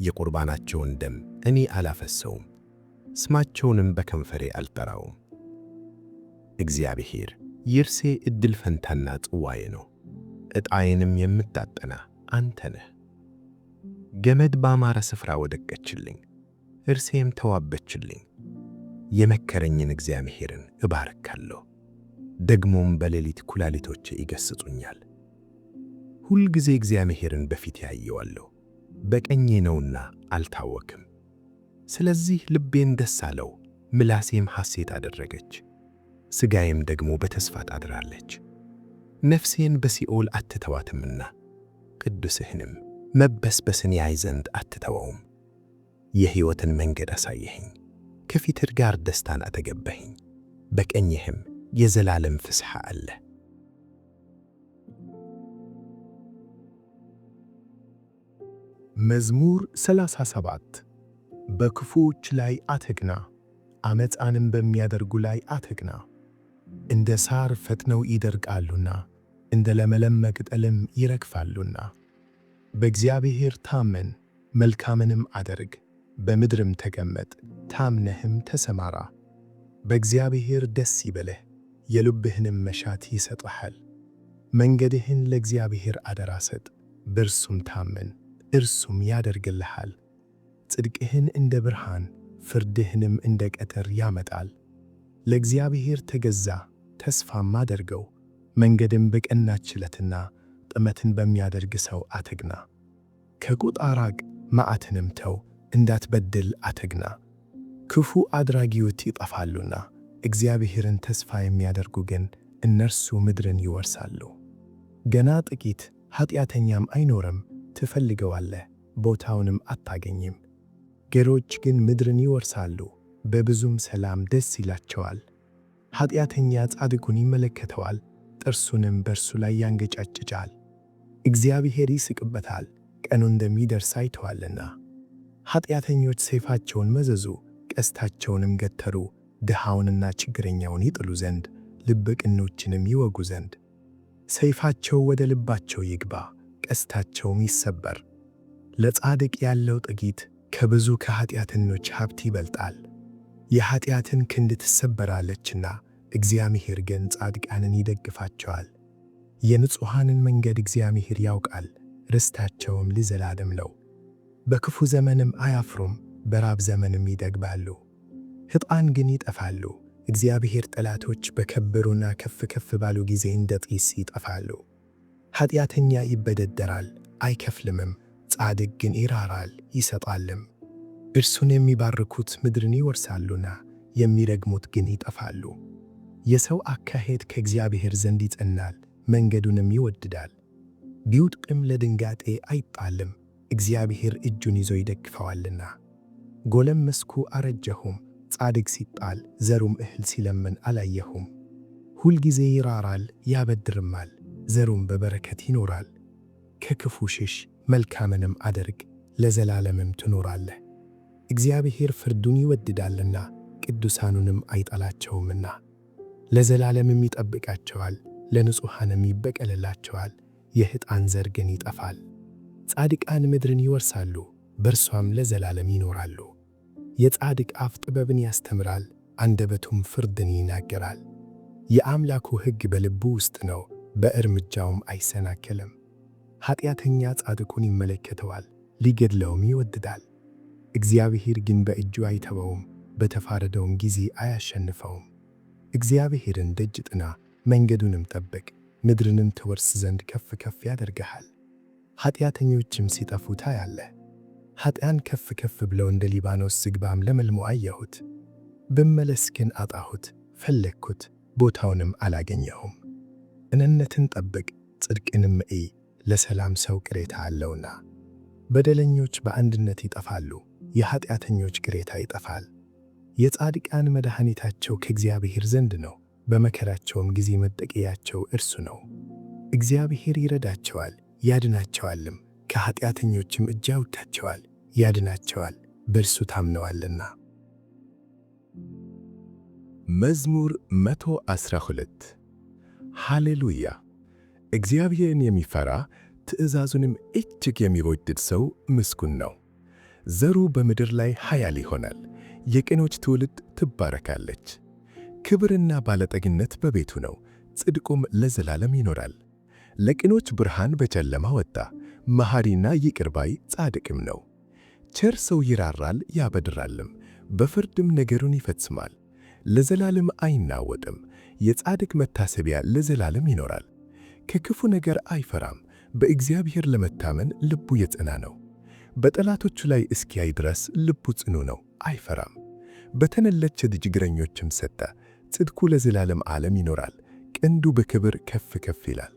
የቁርባናቸውን ደም እኔ አላፈሰውም፣ ስማቸውንም በከንፈሬ አልጠራውም። እግዚአብሔር የእርሴ ዕድል ፈንታና ጽዋዬ ነው፣ ዕጣዬንም የምታጠና አንተ ነህ። ገመድ ባማረ ስፍራ ወደቀችልኝ፣ እርሴም ተዋበችልኝ። የመከረኝን እግዚአብሔርን እባርካለሁ፣ ደግሞም በሌሊት ኩላሊቶቼ ይገሥጹኛል። ሁልጊዜ እግዚአብሔርን በፊቴ አየዋለሁ፣ በቀኜ ነውና አልታወክም። ስለዚህ ልቤን ደስ አለው፣ ምላሴም ሐሴት አደረገች። ሥጋዬም ደግሞ በተስፋ ታድራለች። ነፍሴን በሲኦል አትተዋትምና ቅዱስህንም መበስበስን ያይ ዘንድ አትተወውም። የሕይወትን መንገድ አሳየኸኝ፣ ከፊትህ ጋር ደስታን አጠገበኸኝ፣ በቀኝህም የዘላለም ፍስሐ አለ። መዝሙር 37። በክፉዎች ላይ አትቅና፣ ዓመፃንም በሚያደርጉ ላይ አትቅና። እንደ ሳር ፈጥነው ይደርቃሉና፣ እንደ ለመለመ ቅጠልም ይረግፋሉና። በእግዚአብሔር ታመን፣ መልካምንም አድርግ፣ በምድርም ተቀመጥ፣ ታምነህም ተሰማራ። በእግዚአብሔር ደስ ይበልህ፣ የልብህንም መሻት ይሰጥሃል። መንገድህን ለእግዚአብሔር አደራ ስጥ፣ በእርሱም ታመን፣ እርሱም ያደርግልሃል። ጽድቅህን እንደ ብርሃን ፍርድህንም እንደ ቀትር ያመጣል። ለእግዚአብሔር ተገዛ፣ ተስፋም አድርገው። መንገድን በቀናችለትና ጥመትን በሚያደርግ ሰው አትቅና። ከቁጣ ራቅ፣ መዓትንም ተው፣ እንዳትበድል አትቅና። ክፉ አድራጊዎች ይጠፋሉና፣ እግዚአብሔርን ተስፋ የሚያደርጉ ግን እነርሱ ምድርን ይወርሳሉ። ገና ጥቂት ኃጢአተኛም አይኖርም፣ ትፈልገዋለህ፣ ቦታውንም አታገኝም። ገሮች ግን ምድርን ይወርሳሉ፣ በብዙም ሰላም ደስ ይላቸዋል። ኃጢአተኛ ጻድቁን ይመለከተዋል፣ ጥርሱንም በእርሱ ላይ ያንገጫጭጫል። እግዚአብሔር ይስቅበታል፣ ቀኑ እንደሚደርስ አይተዋልና። ኃጢአተኞች ሰይፋቸውን መዘዙ፣ ቀስታቸውንም ገተሩ፣ ድሃውንና ችግረኛውን ይጥሉ ዘንድ ልበ ቅኖችንም ይወጉ ዘንድ። ሰይፋቸው ወደ ልባቸው ይግባ፣ ቀስታቸውም ይሰበር። ለጻድቅ ያለው ጥቂት ከብዙ ከኃጢአተኞች ሀብት ይበልጣል። የኃጢአትን ክንድ ትሰበራለችና፣ እግዚአብሔር ግን ጻድቃንን ይደግፋቸዋል። የንጹሐንን መንገድ እግዚአብሔር ያውቃል፣ ርስታቸውም ለዘላለም ነው። በክፉ ዘመንም አያፍሩም፣ በራብ ዘመንም ይጠግባሉ። ኅጥኣን ግን ይጠፋሉ። እግዚአብሔር ጠላቶች በከበሩና ከፍ ከፍ ባሉ ጊዜ እንደ ጢስ ይጠፋሉ። ኃጢአተኛ ይበደደራል አይከፍልምም፣ ጻድቅ ግን ይራራል ይሰጣልም። እርሱን የሚባርኩት ምድርን ይወርሳሉና የሚረግሙት ግን ይጠፋሉ። የሰው አካሄድ ከእግዚአብሔር ዘንድ ይጸናል፣ መንገዱንም ይወድዳል። ቢወድቅም ለድንጋጤ አይጣልም፣ እግዚአብሔር እጁን ይዞ ይደግፈዋልና። ጎለመስኩ አረጀሁም፣ ጻድቅ ሲጣል ዘሩም እህል ሲለምን አላየሁም። ሁልጊዜ ይራራል ያበድርማል፣ ዘሩም በበረከት ይኖራል። ከክፉ ሽሽ፣ መልካምንም አድርግ፣ ለዘላለምም ትኖራለህ። እግዚአብሔር ፍርዱን ይወድዳልና ቅዱሳኑንም አይጠላቸውምና። ለዘላለምም ይጠብቃቸዋል፣ ለንጹሐንም ይበቀልላቸዋል። የኅጥኣን ዘር ግን ይጠፋል። ጻድቃን ምድርን ይወርሳሉ፣ በእርሷም ለዘላለም ይኖራሉ። የጻድቅ አፍ ጥበብን ያስተምራል፣ አንደበቱም ፍርድን ይናገራል። የአምላኩ ሕግ በልቡ ውስጥ ነው፣ በእርምጃውም አይሰናከልም። ኃጢአተኛ ጻድቁን ይመለከተዋል፣ ሊገድለውም ይወድዳል። እግዚአብሔር ግን በእጁ አይተወውም፣ በተፋረደውም ጊዜ አያሸንፈውም። እግዚአብሔርን ደጅ ጥና፣ መንገዱንም ጠብቅ፣ ምድርንም ትወርስ ዘንድ ከፍ ከፍ ያደርግሃል። ኃጢአተኞችም ሲጠፉ ታያለህ። ኃጥኣን ከፍ ከፍ ብለው እንደ ሊባኖስ ዝግባም ለምልሞ አየሁት። ብመለስ ግን አጣሁት፣ ፈለግኩት፣ ቦታውንም አላገኘሁም። ቅንነትን ጠብቅ፣ ጽድቅንም እይ፣ ለሰላም ሰው ቅሬታ አለውና። በደለኞች በአንድነት ይጠፋሉ፣ የኃጢአተኞች ቅሬታ ይጠፋል። የጻድቃን መድኃኒታቸው ከእግዚአብሔር ዘንድ ነው፣ በመከራቸውም ጊዜ መጠጊያቸው እርሱ ነው። እግዚአብሔር ይረዳቸዋል ያድናቸዋልም፣ ከኃጢአተኞችም እጅ ያወጣቸዋል፣ ያድናቸዋል፣ በእርሱ ታምነዋልና። መዝሙር 112። ሃሌሉያ! እግዚአብሔርን የሚፈራ ትእዛዙንም እጅግ የሚወድድ ሰው ምስጉን ነው። ዘሩ በምድር ላይ ኃያል ይሆናል፣ የቅኖች ትውልድ ትባረካለች። ክብርና ባለጠግነት በቤቱ ነው፣ ጽድቁም ለዘላለም ይኖራል። ለቅኖች ብርሃን በጨለማ ወጣ፣ መሐሪና ይቅር ባይ ጻድቅም ነው። ቸር ሰው ይራራል ያበድራልም፣ በፍርድም ነገሩን ይፈጽማል። ለዘላለም አይናወጥም፣ የጻድቅ መታሰቢያ ለዘላለም ይኖራል። ከክፉ ነገር አይፈራም፣ በእግዚአብሔር ለመታመን ልቡ የጸና ነው። በጠላቶቹ ላይ እስኪያይ ድረስ ልቡ ጽኑ ነው፣ አይፈራም። በተነለች ችግረኞችም ሰጠ። ጽድቁ ለዘላለም ዓለም ይኖራል፣ ቀንዱ በክብር ከፍ ከፍ ይላል።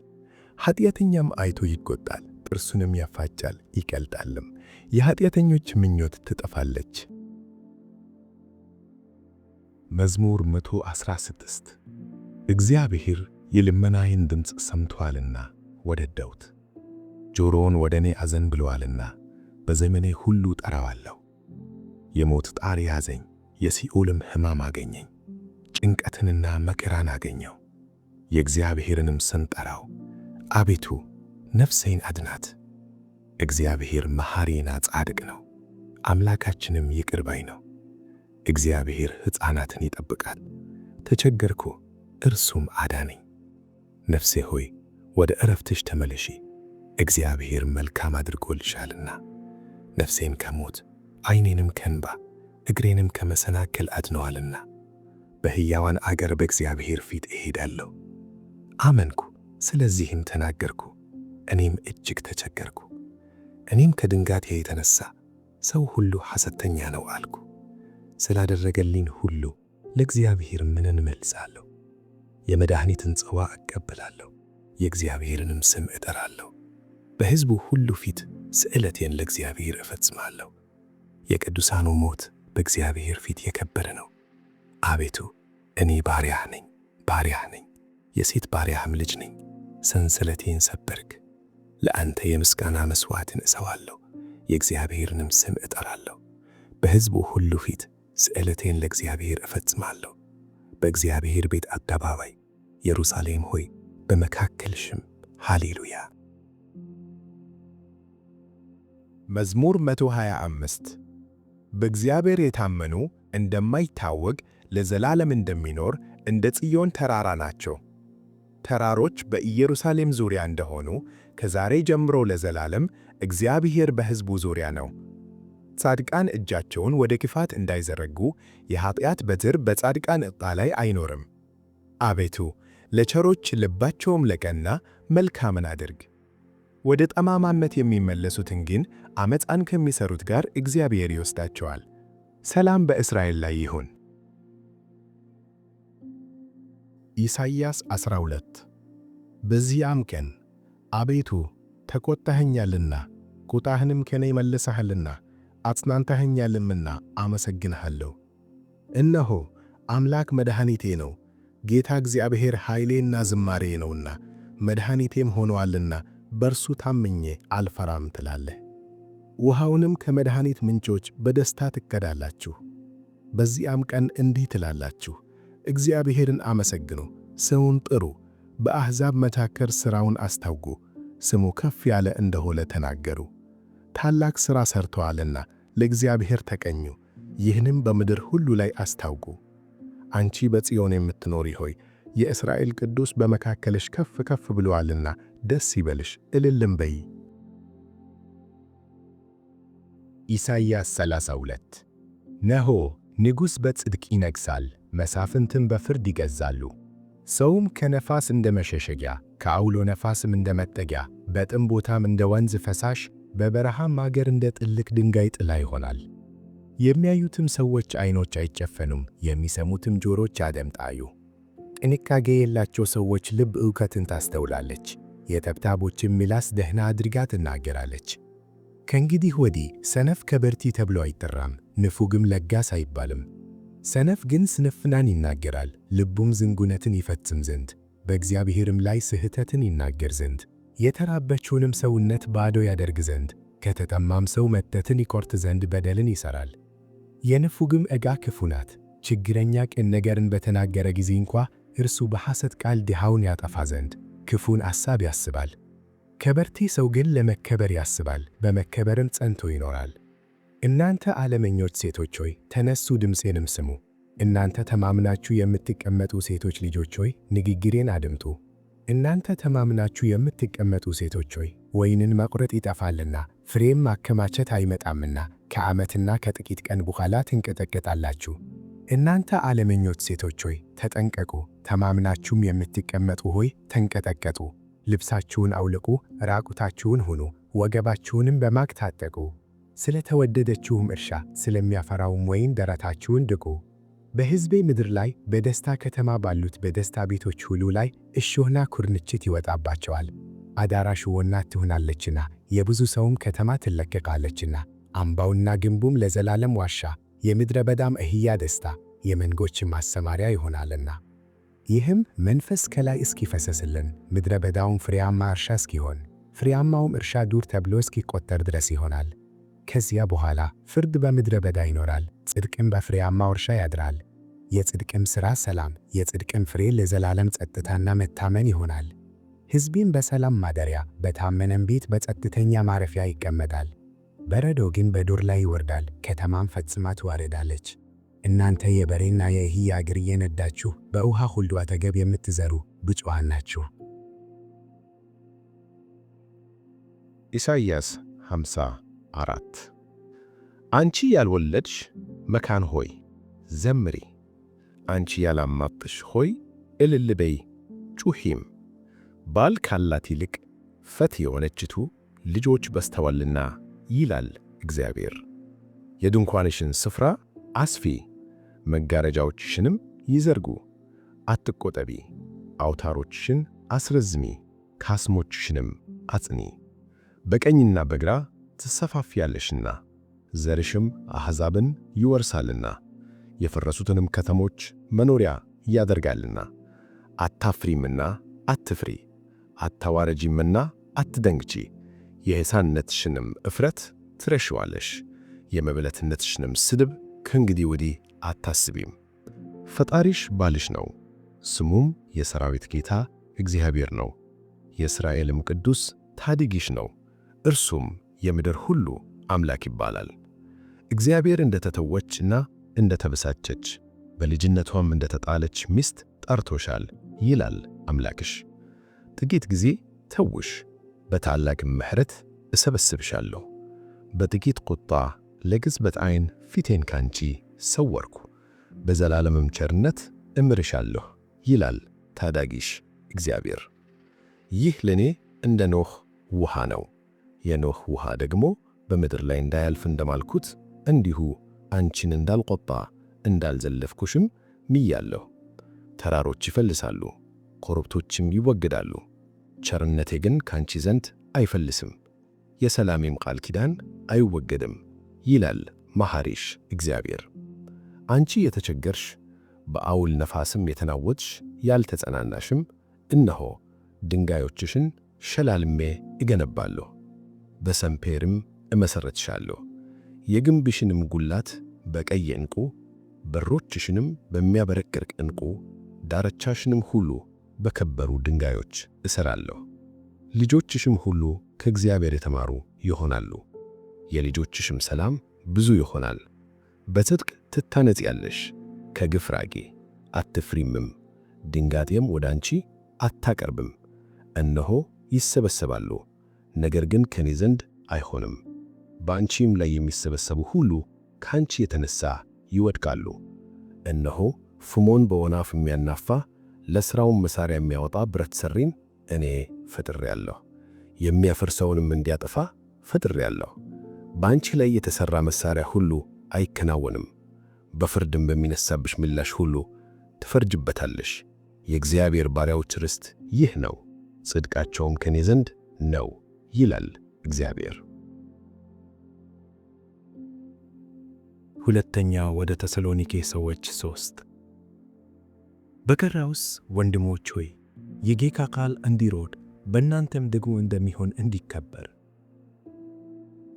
ኃጢአተኛም አይቶ ይቆጣል፣ ጥርሱንም ያፋጫል ይቀልጣልም። የኃጢአተኞች ምኞት ትጠፋለች። መዝሙር 116። እግዚአብሔር የልመናዬን ድምፅ ሰምቶአልና ወደደውት። ጆሮውን ወደ እኔ አዘንብሎአልና በዘመኔ ሁሉ ጠራዋለሁ። የሞት ጣር ያዘኝ፣ የሲኦልም ሕማም አገኘኝ። ጭንቀትንና መከራን አገኘው። የእግዚአብሔርንም ስም ጠራው፣ አቤቱ ነፍሴን አድናት። እግዚአብሔር መሐሪና ጻድቅ ነው፣ አምላካችንም ይቅር ባይ ነው። እግዚአብሔር ሕፃናትን ይጠብቃል። ተቸገርኩ፣ እርሱም አዳነኝ። ነፍሴ ሆይ ወደ ዕረፍትሽ ተመለሺ፣ እግዚአብሔር መልካም አድርጎልሻልና። ነፍሴን ከሞት ዓይኔንም ከእንባ እግሬንም ከመሰናክል አድነዋልና። በሕያዋን አገር በእግዚአብሔር ፊት እሄዳለሁ። አመንኩ፣ ስለዚህም ተናገርኩ፣ እኔም እጅግ ተቸገርኩ። እኔም ከድንጋጤ የተነሣ ሰው ሁሉ ሐሰተኛ ነው አልኩ። ስላደረገልኝ ሁሉ ለእግዚአብሔር ምንን እመልሳለሁ? የመድኃኒትን ጽዋ እቀበላለሁ፣ የእግዚአብሔርንም ስም እጠራለሁ። በሕዝቡ ሁሉ ፊት ስእለቴን ለእግዚአብሔር እፈጽማለሁ። የቅዱሳኑ ሞት በእግዚአብሔር ፊት የከበረ ነው። አቤቱ እኔ ባሪያህ ነኝ፣ ባሪያህ ነኝ፣ የሴት ባሪያህም ልጅ ነኝ። ሰንሰለቴን ሰበርክ። ለአንተ የምስጋና መሥዋዕትን እሰዋለሁ፣ የእግዚአብሔርንም ስም እጠራለሁ። በሕዝቡ ሁሉ ፊት ስእለቴን ለእግዚአብሔር እፈጽማለሁ። በእግዚአብሔር ቤት አደባባይ ኢየሩሳሌም ሆይ በመካከልሽም ሃሌሉያ። መዝሙር 125። በእግዚአብሔር የታመኑ እንደማይታወቅ ለዘላለም እንደሚኖር እንደ ጽዮን ተራራ ናቸው። ተራሮች በኢየሩሳሌም ዙሪያ እንደሆኑ ከዛሬ ጀምሮ ለዘላለም እግዚአብሔር በሕዝቡ ዙሪያ ነው። ጻድቃን እጃቸውን ወደ ክፋት እንዳይዘረጉ የኃጢአት በትር በጻድቃን ዕጣ ላይ አይኖርም። አቤቱ ለቸሮች ልባቸውም ለቀና መልካምን አድርግ። ወደ ጠማማነት የሚመለሱትን ግን ዓመፃን ከሚሠሩት ጋር እግዚአብሔር ይወስዳቸዋል። ሰላም በእስራኤል ላይ ይሁን። ኢሳይያስ 12። በዚያም ቀን አቤቱ ተቈጥተኸኛልና ቁጣህንም ከእኔ መልሰሃልና አጽናንተኸኛልምና አመሰግንሃለሁ። እነሆ አምላክ መድኃኒቴ ነው፣ ጌታ እግዚአብሔር ኃይሌና ዝማሬ ነውና መድኃኒቴም ሆኖአልና በእርሱ ታምኜ አልፈራም ትላለህ። ውሃውንም ከመድኃኒት ምንጮች በደስታ ትቀዳላችሁ። በዚያም ቀን እንዲህ ትላላችሁ፣ እግዚአብሔርን አመሰግኑ፣ ስሙን ጥሩ፣ በአሕዛብ መካከል ሥራውን አስታውቁ፣ ስሙ ከፍ ያለ እንደሆነ ተናገሩ። ታላቅ ሥራ ሠርቶአልና ለእግዚአብሔር ተቀኙ፣ ይህንም በምድር ሁሉ ላይ አስታውቁ። አንቺ በጽዮን የምትኖሪ ሆይ የእስራኤል ቅዱስ በመካከልሽ ከፍ ከፍ ብሎአልና ደስ ይበልሽ፣ እልልም በይ። ኢሳይያስ 32። ነሆ ንጉሥ በጽድቅ ይነግሣል፣ መሳፍንትም በፍርድ ይገዛሉ። ሰውም ከነፋስ እንደ መሸሸጊያ፣ ከዐውሎ ነፋስም እንደ መጠጊያ፣ በጥም ቦታም እንደ ወንዝ ፈሳሽ፣ በበረሃም አገር እንደ ጥልቅ ድንጋይ ጥላ ይሆናል። የሚያዩትም ሰዎች ዐይኖች አይጨፈኑም፣ የሚሰሙትም ጆሮች ያደምጣሉ። ጥንቃቄ የላቸው ሰዎች ልብ ዕውቀትን ታስተውላለች፣ የተብታቦችም ምላስ ደህና አድርጋ ትናገራለች። ከእንግዲህ ወዲህ ሰነፍ ከበርቲ ተብሎ አይጠራም፣ ንፉግም ለጋስ አይባልም። ሰነፍ ግን ስንፍናን ይናገራል፣ ልቡም ዝንጉነትን ይፈጽም ዘንድ በእግዚአብሔርም ላይ ስህተትን ይናገር ዘንድ የተራበችውንም ሰውነት ባዶ ያደርግ ዘንድ ከተጠማም ሰው መተትን ይቆርጥ ዘንድ በደልን ይሠራል። የንፉግም ዕቃ ክፉ ናት። ችግረኛ ቅን ነገርን በተናገረ ጊዜ እንኳ እርሱ በሐሰት ቃል ድሃውን ያጠፋ ዘንድ ክፉን አሳብ ያስባል። ከበርቴ ሰው ግን ለመከበር ያስባል፣ በመከበርም ጸንቶ ይኖራል። እናንተ ዓለመኞች ሴቶች ሆይ ተነሱ፣ ድምፄንም ስሙ። እናንተ ተማምናችሁ የምትቀመጡ ሴቶች ልጆች ሆይ ንግግሬን አድምጡ። እናንተ ተማምናችሁ የምትቀመጡ ሴቶች ሆይ ወይንን መቁረጥ ይጠፋልና ፍሬም ማከማቸት አይመጣምና ከዓመትና ከጥቂት ቀን በኋላ ትንቀጠቀጣላችሁ። እናንተ ዓለመኞች ሴቶች ሆይ ተጠንቀቁ፣ ተማምናችሁም የምትቀመጡ ሆይ ተንቀጠቀጡ። ልብሳችሁን አውልቁ፣ ራቁታችሁን ሁኑ፣ ወገባችሁንም በማቅ ታጠቁ። ስለ ተወደደችውም እርሻ ስለሚያፈራውም ወይን ደረታችሁን ድቁ። በሕዝቤ ምድር ላይ በደስታ ከተማ ባሉት በደስታ ቤቶች ሁሉ ላይ እሾህና ኩርንችት ይወጣባቸዋል። አዳራሹ ወና ትሆናለችና፣ የብዙ ሰውም ከተማ ትለቀቃለችና። አምባውና ግንቡም ለዘላለም ዋሻ፣ የምድረ በዳም አህያ ደስታ፣ የመንጎችም ማሰማሪያ ይሆናልና። ይህም መንፈስ ከላይ እስኪፈሰስልን ምድረ በዳውም ፍሬያማ እርሻ እስኪሆን ፍሬያማውም እርሻ ዱር ተብሎ እስኪቆጠር ድረስ ይሆናል። ከዚያ በኋላ ፍርድ በምድረ በዳ ይኖራል፣ ጽድቅም በፍሬያማው እርሻ ያድራል። የጽድቅም ሥራ ሰላም፣ የጽድቅም ፍሬ ለዘላለም ጸጥታና መታመን ይሆናል። ሕዝቤም በሰላም ማደሪያ፣ በታመነም ቤት በጸጥተኛ ማረፊያ ይቀመጣል። በረዶ ግን በዱር ላይ ይወርዳል፣ ከተማም ፈጽማ ትዋረዳለች። እናንተ የበሬና የአህያ እግር እየነዳችሁ በውሃ ሁሉ አጠገብ የምትዘሩ ብፁዓን ናችሁ። ኢሳይያስ 54። አንቺ ያልወለድሽ መካን ሆይ ዘምሪ፣ አንቺ ያላማጥሽ ሆይ እልል በይ ጩኺም። ባል ካላት ይልቅ ፈት የሆነችቱ ልጆች በዝተዋልና ይላል እግዚአብሔር። የድንኳንሽን ስፍራ አስፊ፣ መጋረጃዎችሽንም ይዘርጉ፣ አትቆጠቢ። አውታሮችሽን አስረዝሚ፣ ካስሞችሽንም አጽኒ። በቀኝና በግራ ትሰፋፊያለሽና ዘርሽም አሕዛብን ይወርሳልና የፈረሱትንም ከተሞች መኖሪያ ያደርጋልና። አታፍሪምና አትፍሪ፣ አታዋረጂምና አትደንግጪ። የሕፃንነትሽንም እፍረት ትረሺዋለሽ፣ የመበለትነትሽንም ስድብ ከእንግዲህ ወዲህ አታስቢም። ፈጣሪሽ ባልሽ ነው፣ ስሙም የሰራዊት ጌታ እግዚአብሔር ነው። የእስራኤልም ቅዱስ ታዲጊሽ ነው፣ እርሱም የምድር ሁሉ አምላክ ይባላል። እግዚአብሔር እንደ ተተወችና እንደ ተበሳጨች በልጅነቷም እንደ ተጣለች ሚስት ጠርቶሻል ይላል አምላክሽ። ጥቂት ጊዜ ተውሽ፣ በታላቅም ምሕረት እሰበስብሻለሁ። በጥቂት ቁጣ ለቅጽበት ዓይን ፊቴን ካንቺ ሰወርኩ፣ በዘላለምም ቸርነት እምርሻለሁ ይላል ታዳጊሽ እግዚአብሔር። ይህ ለእኔ እንደ ኖህ ውሃ ነው። የኖህ ውሃ ደግሞ በምድር ላይ እንዳያልፍ እንደማልኩት እንዲሁ አንቺን እንዳልቆጣ እንዳልዘለፍኩሽም ምያለሁ። ተራሮች ይፈልሳሉ፣ ኮረብቶችም ይወገዳሉ፣ ቸርነቴ ግን ካንቺ ዘንድ አይፈልስም፣ የሰላሜም ቃል ኪዳን አይወገድም ይላል መሐሪሽ እግዚአብሔር። አንቺ የተቸገርሽ በአውል ነፋስም የተናወጥሽ ያልተጸናናሽም፣ እነሆ ድንጋዮችሽን ሸላልሜ እገነባለሁ፣ በሰንፔርም እመሠረትሻለሁ። የግንብሽንም ጉላት በቀይ ዕንቁ፣ በሮችሽንም በሚያበረቅርቅ ዕንቁ፣ ዳርቻሽንም ሁሉ በከበሩ ድንጋዮች እሠራለሁ። ልጆችሽም ሁሉ ከእግዚአብሔር የተማሩ ይሆናሉ፣ የልጆችሽም ሰላም ብዙ ይሆናል። በጽድቅ ትታነጺያለሽ፣ ከግፍ ራቂ፣ አትፍሪምም፣ ድንጋጤም ወደ አንቺ አታቀርብም። እነሆ ይሰበሰባሉ፣ ነገር ግን ከኔ ዘንድ አይሆንም። በአንቺም ላይ የሚሰበሰቡ ሁሉ ከአንቺ የተነሣ ይወድቃሉ። እነሆ ፍሞን በወናፍ የሚያናፋ ለሥራውም መሣሪያ የሚያወጣ ብረት ሰሪን እኔ ፈጥሬአለሁ፣ የሚያፈርሰውንም እንዲያጠፋ ፈጥሬአለሁ። በአንቺ ላይ የተሠራ መሣሪያ ሁሉ አይከናወንም። በፍርድም በሚነሳብሽ ምላሽ ሁሉ ትፈርጅበታለሽ። የእግዚአብሔር ባሪያዎች ርስት ይህ ነው፣ ጽድቃቸውም ከኔ ዘንድ ነው ይላል እግዚአብሔር። ሁለተኛ ወደ ተሰሎንቄ ሰዎች 3። በቀረውስ ወንድሞች ሆይ፣ የጌታ ቃል እንዲሮድ በእናንተም ደግሞ እንደሚሆን እንዲከበር፣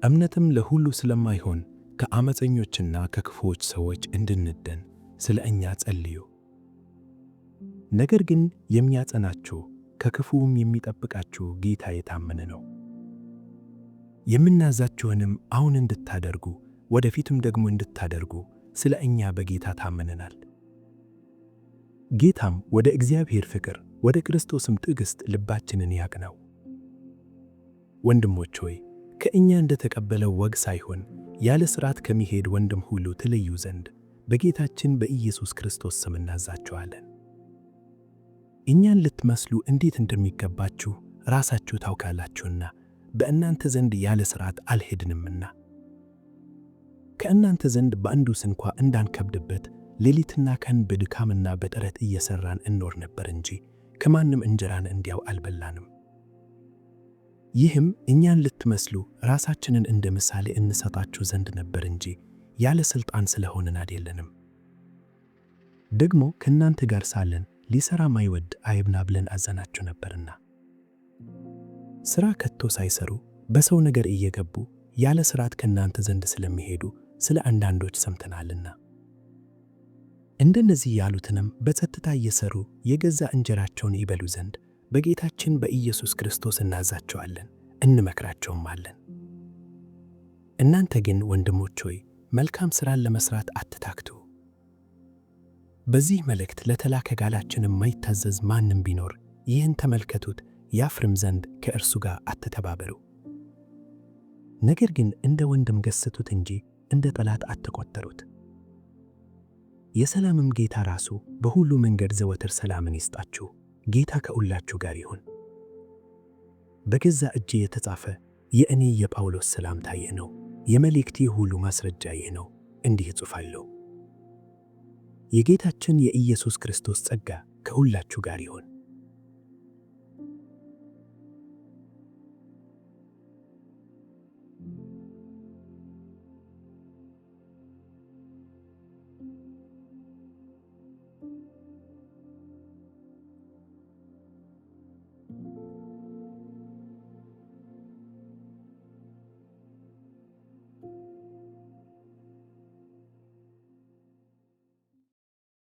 እምነትም ለሁሉ ስለማይሆን ከዓመፀኞችና ከክፉዎች ሰዎች እንድንድን ስለ እኛ ጸልዩ። ነገር ግን የሚያጸናችሁ ከክፉውም የሚጠብቃችሁ ጌታ የታመነ ነው። የምናዛችሁንም አሁን እንድታደርጉ ወደፊትም ደግሞ እንድታደርጉ ስለ እኛ በጌታ ታምነናል። ጌታም ወደ እግዚአብሔር ፍቅር ወደ ክርስቶስም ትዕግሥት ልባችንን ያቅናው። ወንድሞች ሆይ፣ ከእኛ እንደተቀበለው ወግ ሳይሆን ያለ ሥርዓት ከሚሄድ ወንድም ሁሉ ትለዩ ዘንድ በጌታችን በኢየሱስ ክርስቶስ ስም እናዛችኋለን። እኛን ልትመስሉ እንዴት እንደሚገባችሁ ራሳችሁ ታውቃላችሁና በእናንተ ዘንድ ያለ ሥርዓት አልሄድንምና። ከእናንተ ዘንድ በአንዱ ስንኳ እንዳንከብድበት ሌሊትና ቀን በድካምና በጥረት እየሠራን እንኖር ነበር እንጂ ከማንም እንጀራን እንዲያው አልበላንም። ይህም እኛን ልትመስሉ ራሳችንን እንደ ምሳሌ እንሰጣችሁ ዘንድ ነበር እንጂ ያለ ሥልጣን ስለሆንን አይደለንም። ደግሞ ከእናንተ ጋር ሳለን ሊሠራ ማይወድ አይብላ ብለን አዘናችሁ ነበርና። ሥራ ከቶ ሳይሰሩ በሰው ነገር እየገቡ ያለ ሥርዓት ከእናንተ ዘንድ ስለሚሄዱ ስለ አንዳንዶች ሰምተናልና። እንደነዚህ ያሉትንም በጸጥታ እየሰሩ የገዛ እንጀራቸውን ይበሉ ዘንድ በጌታችን በኢየሱስ ክርስቶስ እናዛቸዋለን እንመክራቸውማለን። እናንተ ግን ወንድሞች ሆይ መልካም ሥራን ለመሥራት አትታክቱ። በዚህ መልእክት ለተላከ ቃላችን የማይታዘዝ ማንም ቢኖር ይህን ተመልከቱት፣ ያፍርም ዘንድ ከእርሱ ጋር አትተባበሩ። ነገር ግን እንደ ወንድም ገሥጹት እንጂ እንደ ጠላት አትቆጠሩት። የሰላምም ጌታ ራሱ በሁሉ መንገድ ዘወትር ሰላምን ይስጣችሁ። ጌታ ከሁላችሁ ጋር ይሁን። በገዛ እጄ የተጻፈ የእኔ የጳውሎስ ሰላምታ ይህ ነው። የመልእክቴ ሁሉ ማስረጃ ይህ ነው። እንዲህ እጽፋለሁ። የጌታችን የኢየሱስ ክርስቶስ ጸጋ ከሁላችሁ ጋር ይሁን።